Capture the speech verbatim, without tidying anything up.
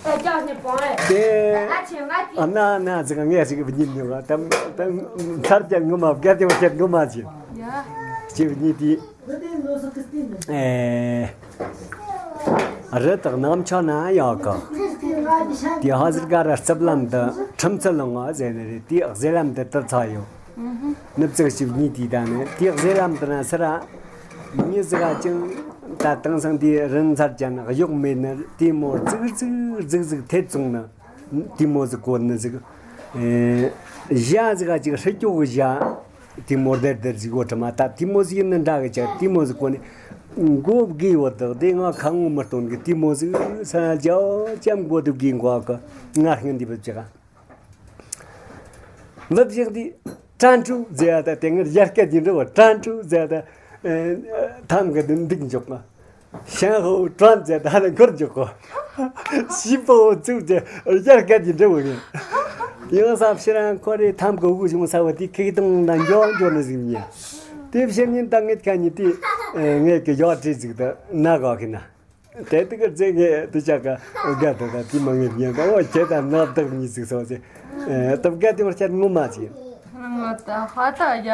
དེ། ཨ་ན་ན་ཟིག་ངས་ཞིག་བརྙན་ཉོ་བ་དམ་དམ་ཚར་ཀྱང་ངོ་མ་བརྒལ་ཏེ་བ་ཁྱེད་ངོ་མ་ཅི། ཡ། ཅི་བརྙན་དེ། ཨེ། རི་དྭགས་ནག་མཆོག་ན་ཡོད་གི། དེ་ཧ་ཟིར་ག་ར་རྩིབ་ལམ་དུ་ཁྲིམས་རྩིབ་ལངས་ཟེར་ནི་རེད། དེ་གཟེ་ལམ་དུ་དུར་ཚ་ཡོད། ནུབ་ཙག་ཞིབ་གཉིས་དེའི་ད་ནི་དེ་གཟེ་ལམ་དུ་ན་སི་ར། མྱི་ཟིག་ག་ཅིང་ད་དེང་སང་དེ་རིན་ཚར་ཅན་གཡོག་མེད་ནི་དེ་མོ་རྫིག་རྫིག་རྫིག་རྫིག་ཐེ་བཙོང་ནི་དེ་མོ་ཟིག་གོ་ནི་ཟིག་ཨེ། ཞྭ་ཟིག་ག་ཅིག་ཧྲི་ཀྱོག་གི་ཞྭ་དེ་མོ་དེར་དེར་ཟིག་གོ་དྲི་མ་ད་དེ་མོ་ཟིག་ཡིན་ནི་འདྲ་གི་ཅག་དེ་མོ་ཟིག་གོ་ནི་མགོ་བགོས་བོ་དག་དེ་ང་ཁ་ངོ་མི་སྟོན་གི་དེ་མོ་ཟིག་ས་ཇོ་ཅམ་མགོ་དུ་བགོས་འགོ་གི་ང་སྔོན་དེ་བུད་ཅག་འདི་བཞག་དུས་ཀྲན་ཀྲུའུ་ཟེར་ཡ་ད་དེ་ངར་ཡར་སྐད་ཀྱི་འགྲོ་བ་ཀྲན་ཀྲུའུ་ཟེར་ཡ་ད། ཐམ་གི་དུ་འདུག་འཇོག་གི་ཤན་ཧོ་ཀྲན་ཟེར་ད་ཧ་ལ་འཁོར་འཇོག་གི་ཤི་པོ་ཙུག་ཟེར་ཡར་སྐད་ཀྱི་འགྲོ་བ་ཡིན། ཡང་ས་ཕྱིར་རང་ཁོ་རེ་ཐམ་གི་དབུགས་བྱུང་ས་བ་དེ་ཁེག་དང་ལ་འཇོག་འཇོག་ནི་ཟིག་ཉེ། དེ་ཕྱིར་ཉིན་ད་ངེད་ཁ་ཉིད་དེ་ངེད་ཀྱི་ཡོག་བྲིས་ཟིག་ད་ན་གོ་གི་ན། དེ་དུ་གི་རྫས་ངས་དུ་ཆ་ག་དགའ་དུ་ད་དེ་མ་ངས་ཉན་ག་འོ་ཁྱེད་ད་ནག་བདག་གཉིས་ཟིག་སོང་ཟེར། ཨེ། སྟབས་དགའ་དེ་བར་ཆད་ངོ་མ་ཟིག་ང་ད་ཧ་ད་ཡ།